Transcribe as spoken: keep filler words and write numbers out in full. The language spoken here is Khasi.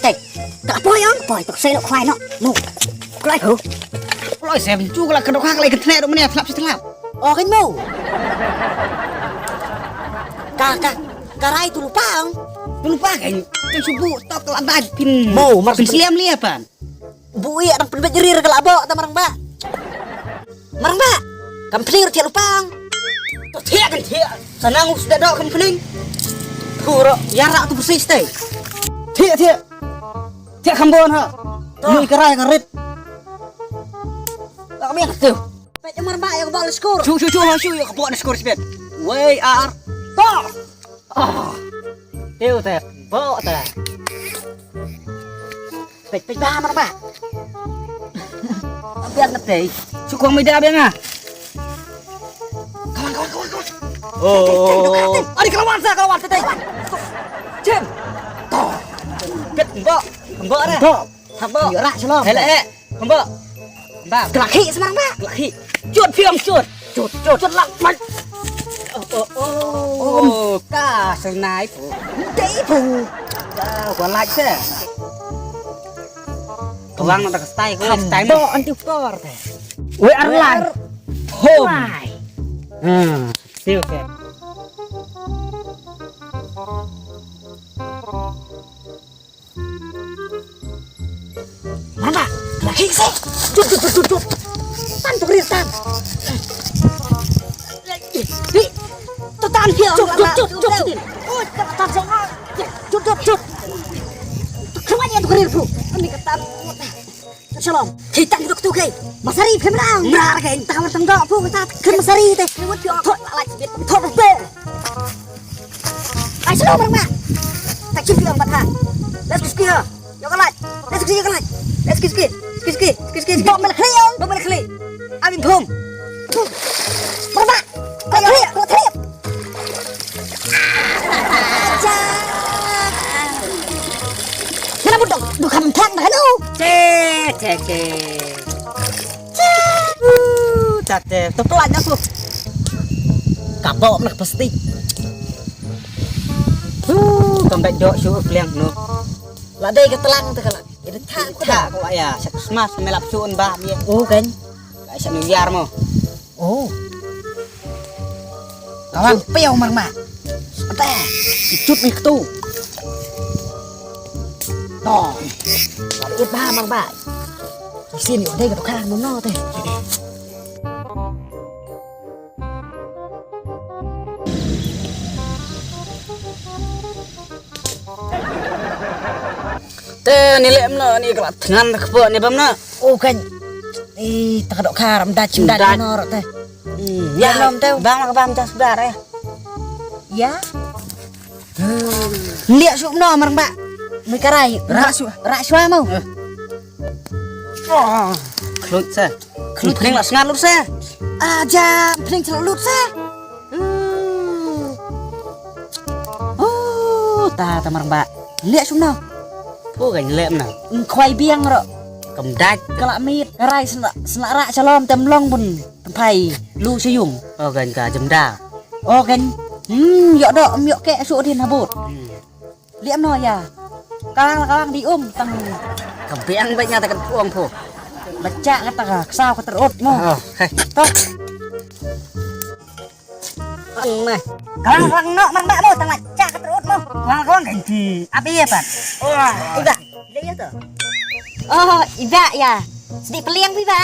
Teng. Ka poi ong, poi tu sei lo khwai no. Mo. Kloi ho. Kloi sem chu ka la ka dok ha ka la ka tne ro mane thlap si thlap. O kan mo. Ka ka ka rai tu lupa ong. Tu lupa kan. Tu subu tok la dai pin. Mo, mar pin sliam lia pan. Bu ïa dang pynbeit rir ka la bok ta marang ba. Marang ba. Kam pling thiah lupang. To thiah kan thiah. Sanang us da dok kam pling. Kuro ïa rak tu bersih stay. Thiah thiah. Thiah kam bon ha. To. Ni kerai kerit. Tak biang tu. Peit marang ba ïa ka bok le skor. Shu shu shu shu ïa ka bok le skor sibet. Wei ar. To. Ah. Tiu te, bok te. Peit peit ba marang ba. Biang ngetei. Sukong mida biang ah. Kawan kawan kawan kawan. Oh. Ari kawan sa kawan tetei. Cem. To. Peit bok, bok re. Bok. Habo. Rak shalom. Hele eh. Habo. Ba. Kelak hi semarang ba. Kelak hi. Cut piang cut. Cut cut cut lak mat. Oh oh oh. Ka senai pu. Dei pu. Ka gua lak se. Kawang nak stai ko stai. Bo anti por te. We are live. Home. Hmm. Siu ke. Mana? Lagi sih. Cut cut cut cut cut. Tan tu rir tan. Hi. Tu tan hi. Cut cut cut cut. Oh, tan tan song. Cut cut cut. Kemana tu rir tu? Ini ketan. Shalom. Kita duduk tu kai. Masari phem rang. Mrar kai. Tang tang dok pu kita. Kem masari te. Thot la lai. Thot pe. Ai shalom rang ma. Tak chim piang bat ha. Let's go ski ha. Yo ka lai. Let's go ski yo ka lai. Let's go ski. Ski ski. Ski ski. Bom mel khli yo. Bom mel khli. Abin thum. Rang ma. Ayo, ayo, ayo. Ngana budok, dukam thang dah lu. Che, che, che. Che. Uh, tak te, tu pelan aku. Kabok nak plastik. Uh, kambek dok shu pliang no. La dei ka tlang te ka la. Ida tha tha ko ya, sa Christmas melap sun ba mi. Oh kan. Ka sa New Year mo. Oh. Kawan peo marma. Apa? Icut ni ketu. No. It ba marma. Isin yo dei ka tukar mo no te. Te ni lem no ni kala tngan ka po ni bam no. O kan. I ta ka dok kar am dach am dach no ro te. Ya nom te. Bang ka bam jas dar eh. Ya. Liak suk no marang ba. Mai karai. Rak suk. Rak suk mau. Khlut sa. Khlut pning la sngar lut sa. Aja pning lut sa. Oh, ta ta marang ba. Liak sum no. Phu kan lem na. Khwai biang ro. Kam dach. Kala mit rai sna sna rak shalom tem long bun. Tempai lu sayung. Oh kan ka jemda. Oh kan. Hmm, yok dok, yok ke su din habut. Liam no ya. Kalang la kalang di um tang. Ka biang ba nya ta ka tuang phu. Bacha kata ka ksaw ka terut mo. Oh, hei. Tok. Ang meh. Kalang kalang no man ba mo tang bacha ka terut mo. Kalang kalang ganti. Apa ya pan? Wah, udah. Dia ya tu. Oh, iba ya. Sedih peliang iba.